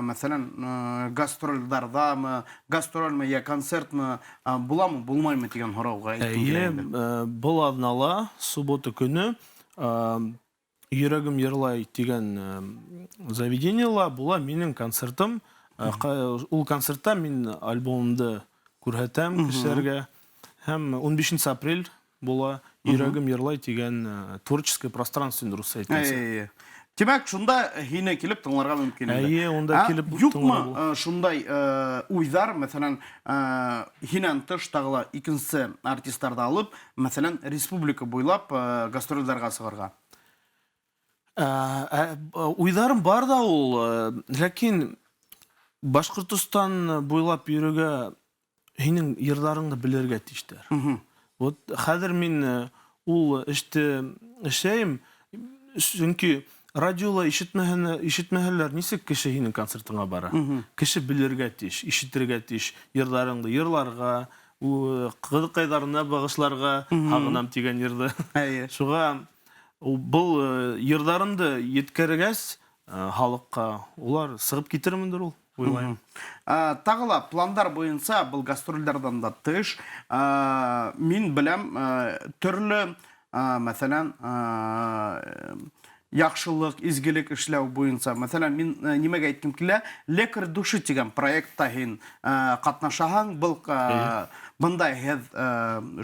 мәҫәлән, гастролдәрҙәме, гастролме йә концертмы, буламы, булмаймы тигән һорауға әйткем килә Әйе, инде. был аҙнала, суббота көнө, Йөрәгем йырлай тигән, заведениела була минең концертым. Ул концертта мин альбомымды күрһәтәм кешеләргә. Һәм ун бишенсе апрель була Йөрәгем йырлай тигән, творческое пространство инде русса әйткәнсә. Әйе. Тимәк, шунда һине килеп тыңларға мөмкин инде. Әйе, унда килеп Юҡмы, тыңларға була. шундай, уйҙар, мәҫәлән, һинән тыш тағы ла икенсе артистарҙы алып, мәҫәлән, республика буйлап, гастролдәргә сығырға? Уйҙарым бар ҙа ул, ләкин Башҡортостан буйлап йөрөргә һинең йырҙарыңды белергә тейештәр. Вот хәҙер мин, ул эште эшләйем, сөнки радиола ишетмәһәләр, нисек кеше һинең концертыңа бара? Кеше белергә тейеш, ишетергә тейеш, йырҙарыңды йырларға, ҡыҙыҡайҙарына бағышларға, һағынам тигән йырҙы. Шуға был, йырҙарымды еткергәс, халыҡҡа улар сығып китермендер ул, уйлайым. Тағы ла пландар буйынса был гастролдәрҙән дә тыш, мин беләм, төрлө, мәҫәлән, яҡшылыҡ, изгелек эшләү буйынса. Мәҫәлән, мин, нимәгә әйткем килә, Лекарь души тигән проектта һин, ҡатнашаһаң, был, бындай һеҙ,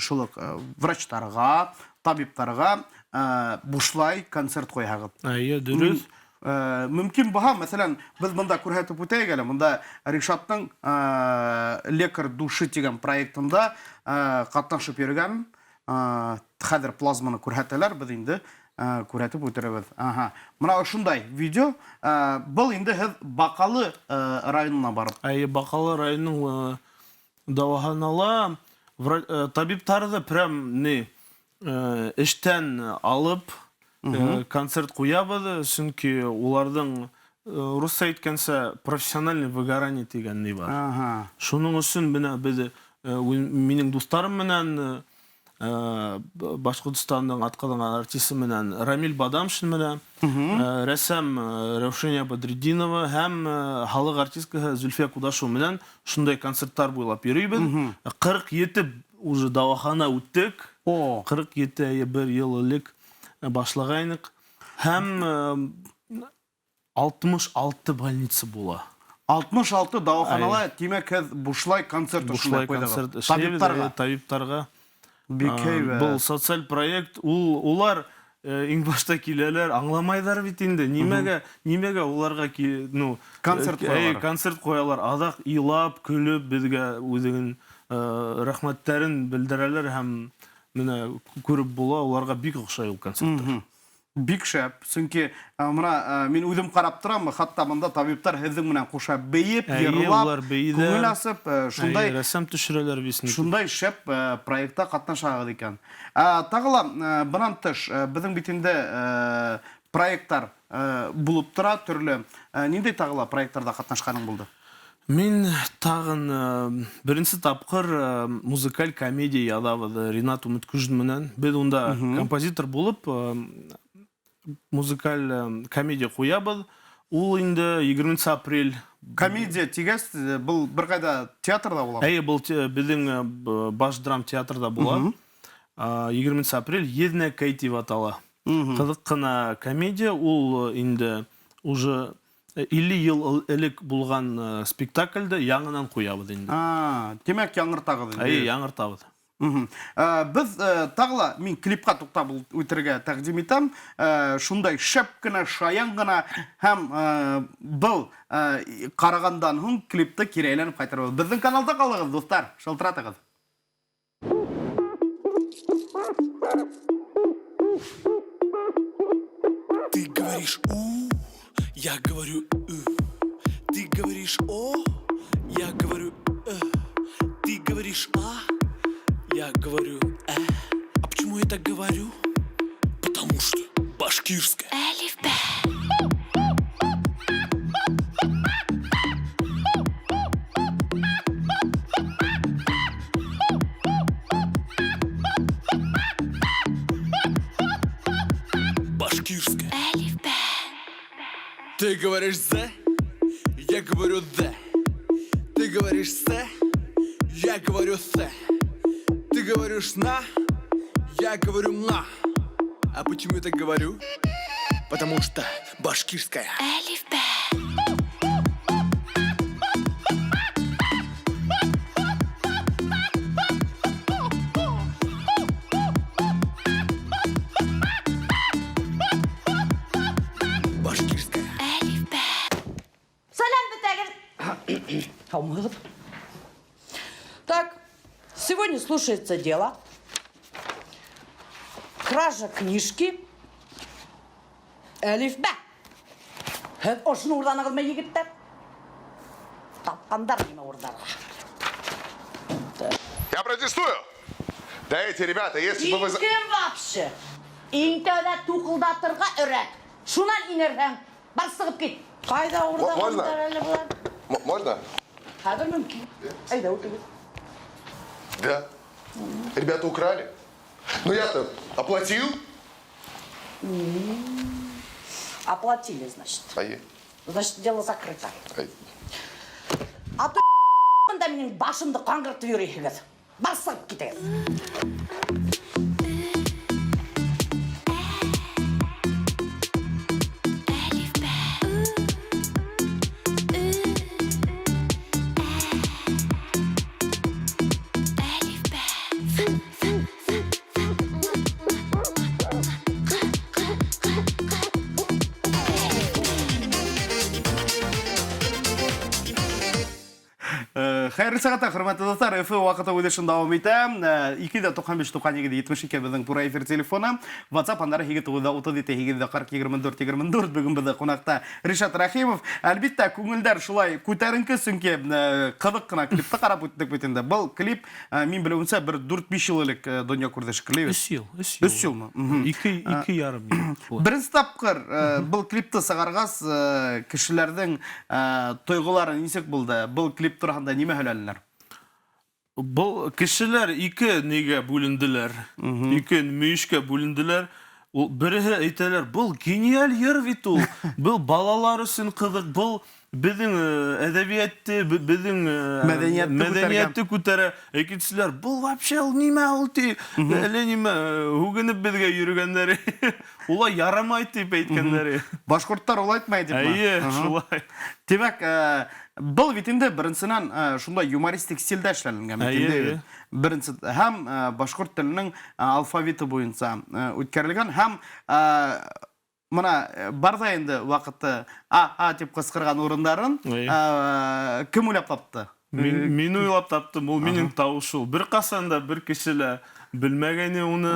шул уҡ, врачтарға, табиптарға, бушлай концерт ҡуяһығыҙ. Әйе, дөрөҫ. Мөмкин булһа, мәҫәлән, беҙ бында күрһәтеп үтәйек әле, бында Ришаттың, Лекарь души тигән проектында, ҡатнашып йөрөгән, хәҙер плазманы күрһәтәләр, беҙ инде, Күрһәтеп үтерәбеҙ. Ага. Мына ошондай видео. Был инде һеҙ Баҡалы районына барып. Әйе, Баҡалы районының дауаханала табиптарҙы прям не эштән алып концерт ҡуябыҙ, сөнки уларҙың русса әйткәнсә профессиональный выгорание тигән ни бар. Шуның өсөн бына беҙ минең дуҫтарым менән Башҡортостандың атҡаҙанған артисы менән Рамиль Бадамшин менән, рәссам Раушания Бадретдинова һәм халыҡ артисткаһы Зөлфиә Кудашева менән шундай концерттар буйлап йөрөйбөҙ. 47 уже дауахана үттек. 47 бер йыл элек башлағайныҡ. Һәм 66 больница була. 66 дауаханала, тимәк, һеҙ бушлай концерт Бушлай концерт эшләйбеҙ, табиптарға. Табиптарға. Бик һәйбәт. Был социаль проект, улар иң башта киләләр, аңламайҙар бит инде. Нимәгә уларға ну, концерт ҡуялар. Концерт ҡуялар. Аҙаҡ илап, көлөп беҙгә үҙенең рәхмәттәрен белдерәләр һәм менә күреп була, уларға бик оҡшай ул концерттар. Бик шәп, сөнки мына мин үҙем ҡарап торам, хатта бында табиптар һеҙҙең менән ҡуша бейеп, йырлап, күңел асып, шундай рәсем төшөрәләр бит. Шундай шәп проектта ҡатнашағыҙ икән. Тағы ла бынан тыш, беҙҙең бит инде проекттар булып тора төрлө. Ниндәй тағы ла проекттарҙа ҡатнашҡаның булды? Мин тағын беренсе тапҡыр музыкаль комедия яҙабыҙ Ринат Өмөткүжин менән. Беҙ унда композитор булып музыкаль комедия ҡуябыҙ. Ул инде 20 апрель. Комедия тигәс, был бер ҡайҙа театрҙа була? Әйе, был беҙҙең баш драм театрҙа була. 20 апрель Еҙнәкәй тип атала. Ҡыҙыҡ ҡына комедия. Ул инде уже 50 йыл элек булған спектаклде яңынан ҡуябыҙ инде. Тимәк, яңыртағыҙ инде. Әйе, яңыртабыҙ. Беҙ тағы ла мин клипҡа туҡтап үтергә тәҡдим итәм. Шундай шәп кенә, шаян ғына һәм был ҡарағандан һуң клипты кире әйләнеп ҡайтарабыҙ. Беҙҙең каналда ҡалығыҙ, дуҫтар, шылтыратығыҙ. Ты говоришь у, я говорю ы. Ты говоришь о, я говорю э. Ты говоришь а, я говорю э. А почему я так говорю? Потому что башкирская. Әлифбә. Башкирская. Әлифбә. Ты говоришь «з», я говорю «д». Ты говоришь «с», я говорю «с». Ты говоришь «на», я говорю «ма». А почему я так говорю? Потому что башкирская. Әлифбә. Башкирская. Әлифбә. Сәләм бөтәгеҙ. Һаумыһығыҙ. Так, сегодня слушается дело. Кража книжки. Әлифбә. Һеҙ ошоно урҙанығыҙмы, егеттәр? Тапҡандар нимә урҙарға. Я протестую. Да эти ребята, если бы вы... Кем вообще? Иң тәүҙә туҡылдатырға өйрәт. Шунан инерһең. Бар сығып кит. Ҡайҙа урҙағандар әле былар? Можно? Хәҙер мөмкин. Әйҙә, үтегеҙ. Да. Ребята украли. Ну я-то оплатил. Оплатили, значит. Ай. Значит, дело закрыто. Ай. А то бында минең башымды ҡаңғыртып йөрөйһөгөҙ. Бар сығып китегеҙ. Хәйерле сәғәттә, хөрмәтле дуҫтар, Өфө ваҡыты үҙ эшен дауам итә. 295 92 72 беҙҙең тура эфир телефоны. WhatsApp һандары 8 937 840 24 24. Бөгөн беҙҙә ҡунаҡта Ришат Рәхимов. Әлбиттә, күңелдәр шулай күтәренке, сөнки ҡыҙыҡ ҡына клипты ҡарап үттек бит инде. Был клип, мин белеүемсә, бер 4-5 йыл элек донъя күрҙе шикелле. 3 йыл, 3 йыл. 3 йылмы? 2,5 йыл. Беренсе тапҡыр был клипты сығарғас, кешеләрҙең тойғолары нисек булды? Был клип тураһында нимә һөйләнеләр? Был кешеләр ике нигә бүленделәр, ике мөйөшкә бүленделәр. Ул береһе әйтәләр, был гениаль йыр бит ул. Был балалар өсөн ҡыҙыҡ, был беҙҙең әҙәбиәтте, беҙҙең мәҙәниәтте күтәргән. Мәҙәниәтте күтәрә. Икенселәр, был вообще ул нимә ул ти? Әллә нимә, һүгенеп беҙгә йөрөгәндәре. Улай ярамай тип әйткәндәре. Башҡорттар улай әйтмәй типме? Әйе, шулай. Тимәк, был бит инде беренсенән шундай юмористик стилдә эшләнелгән бит инде. Беренсе һәм башҡорт теленең алфавиты буйынса үткәрелгән һәм мына бар ҙа инде ваҡыты а а тип ҡысҡырған урындарын кем уйлап тапты? Мин уйлап таптым, ул минең тауыш ул. Бер ҡасан да бер кеше лә белмәгәйне уны.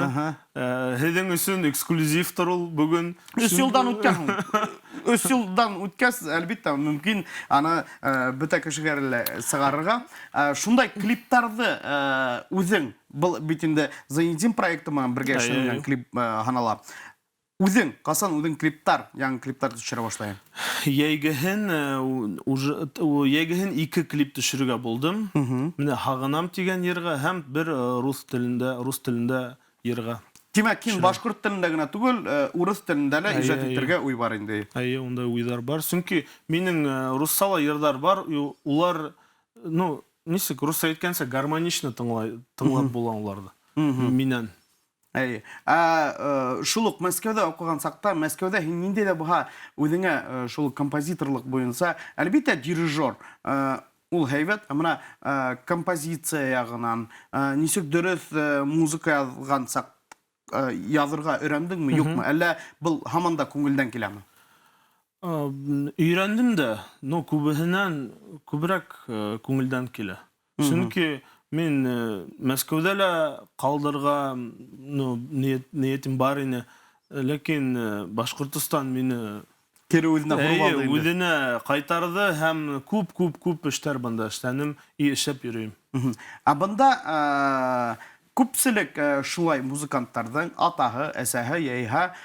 Һеҙҙең өсөн эксклюзивтыр ул бөгөн. 3 йылдан үткән. 3 йылдан үткәс, әлбиттә, мөмкин аны бөтә кешегә лә сығарырға. Шундай клиптарҙы үҙең, был бит инде Зайнетдин проекты менән бергә эшләнгән клип һанала. Үҙең, ҡасан үҙең клиптар, яңы клиптар төшөрә башлайың? Йәйгеһен уже, йәйгеһен 2 клип төшөрөргә булдым. Менә Һағынам тигән йырға һәм бер рус телендә йырға. Тимәк, һин Төшөрәм. Башҡорт телендә генә түгел, урыҫ телендә лә ижад итергә уй бар инде. Әйе, ундай уйҙар бар. Сөнки минең русса ла йырҙар бар, улар, ну, нисек русса әйткәнсә, гармонично тыңлап була уларҙы. Минән. Әйе. Шул уҡ Мәскәүҙә уҡыған саҡта, Мәскәүҙә һин ниндәй ҙә булһа үҙеңә шул композиторлыҡ буйынса, әлбиттә, дирижер, ул һәйбәт, ә мына композиция яғынан, нисек дөрөҫ музыка яҙған саҡ яҙырға өйрәндеңме, юҡмы? Әллә был һаман да күңелдән киләме? Өйрәндем дә, но күбеһенән күберәк күңелдән килә. Сөнки мин Мәскәүҙә лә ҡалдырға, ну, ниәтем бар ине. Ләкин Башҡортостан мине кире үҙенә һурып Әйе, алды инде. үҙенә ҡайтарҙы һәм күп, күп, күп эштәр бында эшләнем и эшләп йөрөйөм. Ә бында күпселек шулай музыканттарҙың атаһы, әсәһе, йәйһә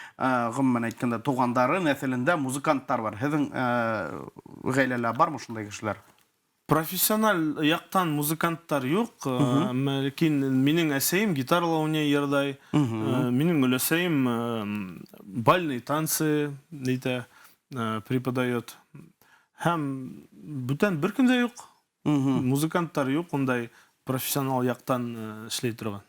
ғөмүмән әйткәндә туғандары нәҫелендә музыканттар бар. Һеҙҙең ғаиләлә бармы шундай кешеләр? Профессиональ яҡтан музыканттар юҡ, ләкин минең әсәйем гитарала уйнай, йырлай. Минең өләсәйем бальный танцы нитә преподает. Һәм бүтән бер кем дә юҡ. Музыканттар юҡ, ундай профессионал яҡтан эшләй торған.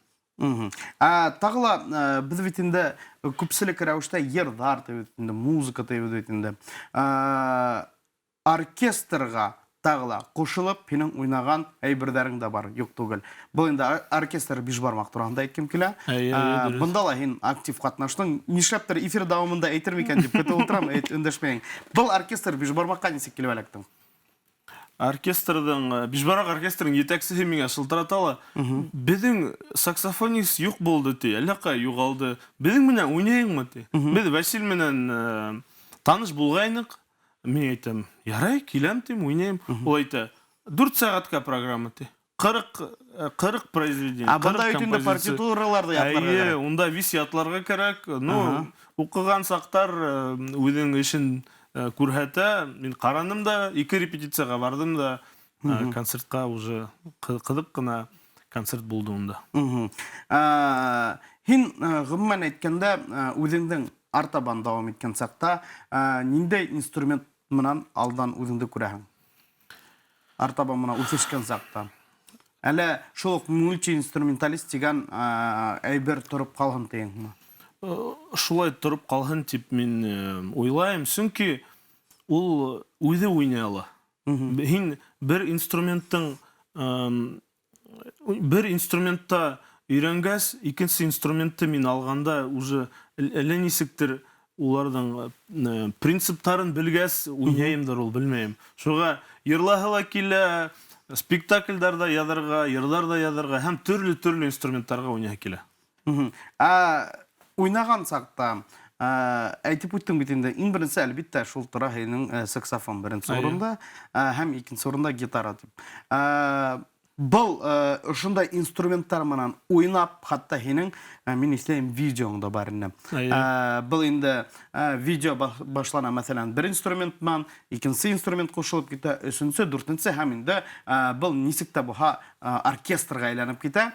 Ә, тағы ла беҙ бит инде күпселек рәүештә йырҙар тип бит инде, музыка тип бит инде. Оркестрға тағы ла ҡушылып һинең уйнаған әйберҙәрең дә бар, юҡ түгел. Был инде оркестр Бишбармаҡ тураһында әйткем килә. Әйе, әйе, дөрөҫ. Бында ла һин актив ҡатнаштың. Нишләптер эфир дауамында әйтер микән тип көтөп ултырам, әйт, өндәшмәйең. Был оркестр Бишбармаҡҡа нисек килеп эләктең? Оркестрҙың, Бишбармаҡ оркестрының етәксеһе миңә шылтырата ла. Беҙҙең саксофонист юҡ булды ти, әллә ҡай юғалды. Беҙҙең менән уйнайыңмы ти? Беҙ Вәсил менән таныш булғайныҡ. Мин әйтәм, ярай, киләм тим, уйнайым. Ул әйтә, 4 сәғәткә программа ти. 40 произведение, Ә бында 40 бит инде композиция. партитураларҙы ятларға Әйе, кәрәк. унда вис ятларға кәрәк. Ну, уҡыған саҡтар үҙенең эшен күрһәтә. Мин ҡараным да, 2 репетицияға барҙым да, концертҡа уже ҡыҙыҡ ҡына концерт булды унда. Һин ғөмүмән әйткәндә, үҙеңдең артабан дауам иткән саҡта ниндәй инструмент менән алдан үҙеңде күрәһең? Артабан менән үҫешкән саҡта. Әллә шул уҡ мультиинструменталист тигән әйбер тороп ҡалһын тигәнме? Шулай тороп ҡалһын тип мин уйлайым, сөнки ул үҙе уйнай ала. Һин бер инструментта өйрәнгәс, икенсе инструментты мин алғанда уже әллә нисектер уларҙың принциптарын белгәс уйнайымдыр ул, белмәйем. Шуға йырлаһы ла килә, Спектакльдар да яҙырға, йырҙар да яҙырға һәм төрлө-төрлө инструменттарға уйныйһы килә. Ә уйнаған саҡта әйтеп үттең бит инде, иң беренсе, әлбиттә, шул тора һинең саксофон беренсе урында һәм икенсе урында гитара дип. Был ошондай инструменттар менән уйнап, хатта һинең, мин иҫләйем, видеоң да бар ине. Был инде видео башлана, мәҫәлән, бер инструмент менән, икенсе инструмент ҡушылып китә, өсөнсө, дүртенсе һәм инде был нисек тә булһа оркестрға әйләнеп китә.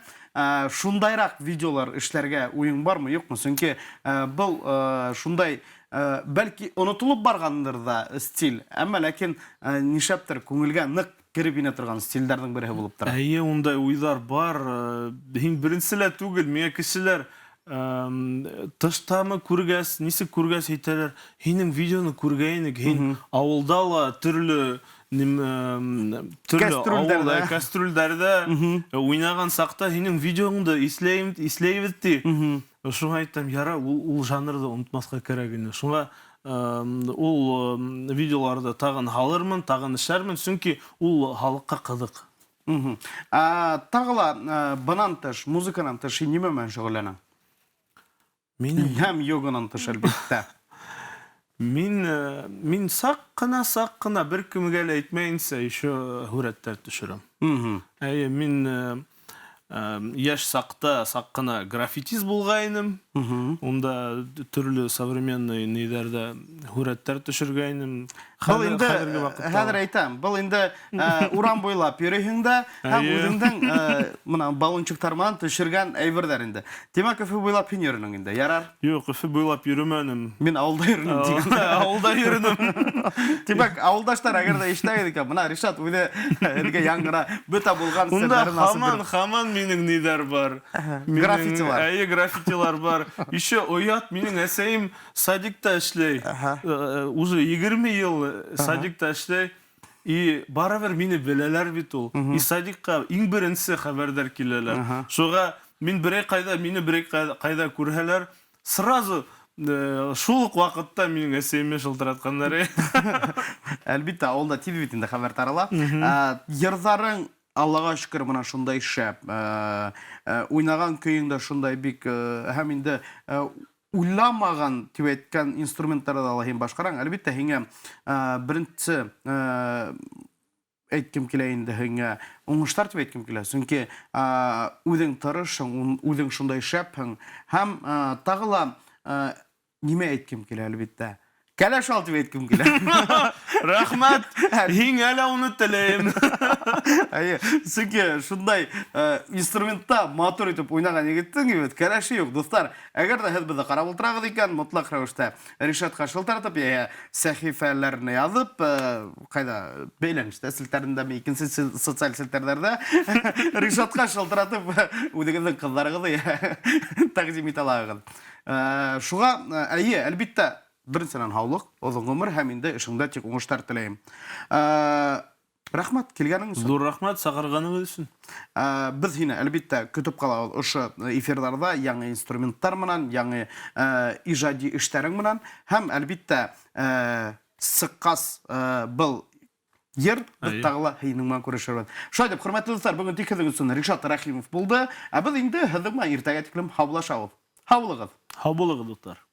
Шундайраҡ видеолар эшләргә уйың бармы, юҡмы? Сөнки был шундай, бәлки, онотолоп барғандыр да стиль, әммә ләкин нишләптер күңелгә ныҡ кереп инә торған стильдәрҙең береһе булып тора. Әйе, ундай уйҙар бар. Һин беренсе лә түгел, миңә кешеләр тыштамы күргәс, нисек күргәс әйтәләр, һинең видеоны күргәйнек, һин авылда ла төрлө төрлө авылда кастрюльдәрҙә уйнаған саҡта һинең видеоңды исләйем, исләйбеҙ ти. Шуңа әйтәм, яра, ул жанрҙы онотмаҫҡа кәрәк ине. Шуңа ул видеоларҙы тағын һалырмын, тағын эшләрмен, сөнки ул халыҡҡа ҡыҙыҡ. Тағы ла бынан тыш, музыканан тыш һин нимә менән шөғөлләнәң? Минең һәм йоганан тыш, әлбиттә. Мин мин саҡ ҡына, саҡ ҡына бер кемгә лә әйтмәйенсә еще һүрәттәр төшөрәм. Әйе, мин йәш саҡта саҡ ҡына граффитист булғайным. Унда төрлө современный ниҙәрҙә һүрәттәр төшөргәйнем. Был инде хәҙер әйтәм, был инде урам буйлап йөрөйһөң дә һәм үҙеңдең мына баллончиктар менән төшөргән әйберҙәр инде. Тимәк, Өфө буйлап һин йөрөнөң инде, ярар? Юҡ, Өфө буйлап йөрөмәнем. Мин ауылда йөрөнөм тигән. Ауылда йөрөнөм. Тимәк, ауылдаштар, әгәр ҙә ишетәгеҙ икән, мына Ришат үҙе һеҙгә яңы бөтә булған серҙәрен асып бирҙе. Унда һаман минең ниҙәр бар. Граффитилар. Әйе, граффитилар бар. Еще оят, минең әсәйем садикта эшләй. Уже 20 йыл садикта эшләй. И барыбер мине беләләр бит ул. И садикка иң беренсе хәбәрҙәр киләләр. Шуға мин берәй ҡайҙа, мине берәй ҡайҙа күрһәләр, сразу шул уҡ ваҡытта минең әсәйемә шылтыратҡандар. Әлбиттә, ауылда тиҙ бит инде хәбәр тарала. Йырҙарың, Аллаға шөкөр, мына шундай шәп. Уйнаған көйөң дә шундай бик, һәм инде уйламаған тип әйткән инструменттарҙы ла һин башҡараң. Әлбиттә, һиңә беренсе әйткем килә инде, һиңә уңыштар тип әйткем килә. Сөнки үҙең тырышһың, үҙең шундай шәпһең. Һәм тағы ла нимә әйткем килә, әлбиттә. Кәләш ал тип әйткем килә. Рәхмәт, һиңә лә уны теләйем. Әйе, сөнки шундай инструментта матур итеп уйнаған егеттең бит кәләше юҡ. Дуҫтар, әгәр ҙә һеҙ беҙҙе ҡарап ултырағыҙ икән, мотлаҡ рәүештә Ришатҡа шылтыратып, йә сәхифәләренә яҙып, ҡайҙа бәйләнештә селтәрендәме, икенсе социаль селтәрҙәрҙә Ришатҡа шылтыратып, үҙегеҙҙең ҡыҙҙарығыҙҙы тәҡдим итә алаһығыҙ. Шуға, әйе, әлбиттә, беренсенән һаулыҡ, оҙон ғүмер һәм инде эшеңдә тик уңыштар теләйем. Рәхмәт килгәнең өсөн. Ҙур рәхмәт саҡырғанығыҙ өсөн. Беҙ һине әлбиттә көтөп ҡалабыҙ ошо эфирҙарҙа яңы инструменттар менән, яңы ижади эштәрең менән һәм әлбиттә сыҡҡас был йыр беҙ тағы ла һинең менән күрешербеҙ. Шулай итеп, хөрмәтле дуҫтар, бөгөн тик һеҙҙең өсөн Ришат Рәхимов булды. Ә беҙ инде һеҙҙең менән иртәгә тиклем һаубуллашабыҙ. Һау булығыҙ. Һау булығыҙ, дуҫтар.